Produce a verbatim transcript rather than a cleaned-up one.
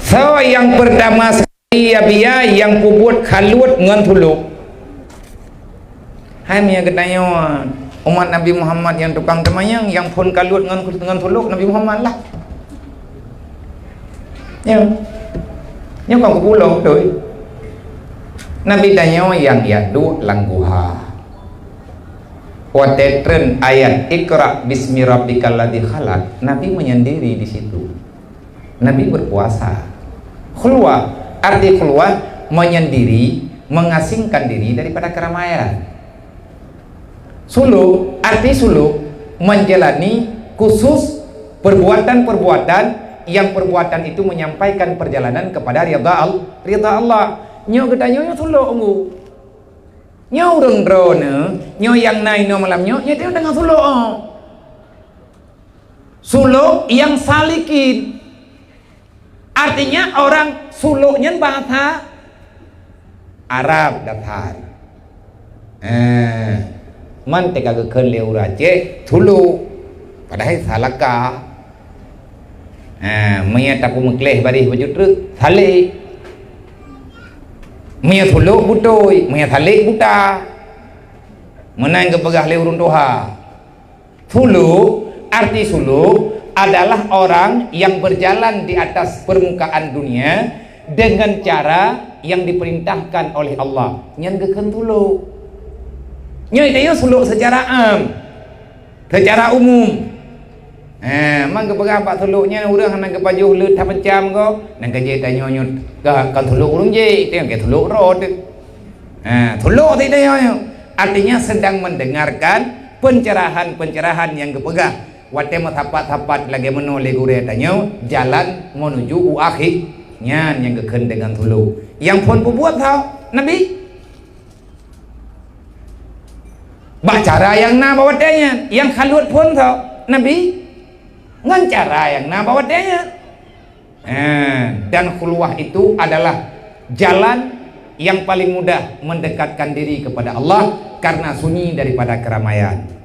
Soe nyang peurtama sekali, ya, bia nyang peubuet khaluet ngon sulok? Hai, meunyoe geutanyoe umat Nabi Muhammad nyang tukang teumanyong, nyang phon khaluet ngon, ngon sulok Nabi Muhammad lah. Ya. Nyoe kon keu pulo beutôi. Nabi tanyoe nyang, nyang duek lam guha. Watée treun ayat "Iqra bismi rabbikal ladzi khalaq", Nabi menyendiri di situ. Nabi berpuasa. Khulwah, arti khulwah, menyendiri, mengasingkan diri daripada keramaian. Suluk, arti suluk, menjalani khusus perbuatan-perbuatan yang perbuatan itu menyampaikan perjalanan kepada ridha Al-, ridha Allah. Nyoe geutanyoe nyoe suluk, unggu. Nyoe ureuëng droeneuh, nyoe nyang na inoe malam nyoe, nyoe teuh deungon sulok, oh. Sulok nyang salikin. Artinya orang sulok nyan bahasa Arab dasar. Eh, man teuka geukheun lé ureuëng Aceh sulok, padahai salaka. Eh, meunyoe tapeumeukleh baréh bacut treuk, salek. Meunyoe sulok beutôi, meunyoe salek buta. Meunan geupeugah lé ureuëng tuha. Suluk, arti suluk adalah orang yang berjalan di atas permukaan dunia dengan cara yang diperintahkan oleh Allah. Nyan geukheun suluk. Nyoe tanyoe suluk secara am, secara umum. Ha, man geupeugah bak suluk nyan ureuëng hana geupajoh le that macam ko, nyan ka jeuet tanyoe nyoe ka, ka suluk ureuëng jih, itu nyang ka suluk roh tu. Ha, suluk ti tanyoe nyoe. Artinya sedang mendengarkan pencerahan-pencerahan nyang geupeugah. Watée meusapat-sapat lagée meunoe lé gurée tanyoe, jalan menuju u akhé, nyan nyang geukheun deungon suluk. Nyang phon peubuet tho, Nabi. Bak cara nyang na bak watée nyan, nyang khaluet phon tho, Nabi. Ngon cara nyang na bak watée nyan. Eh, dan khulwah itu adalah jalan yang paling mudah mendekatkan diri kepada Allah karena sunyi daripada keramaian.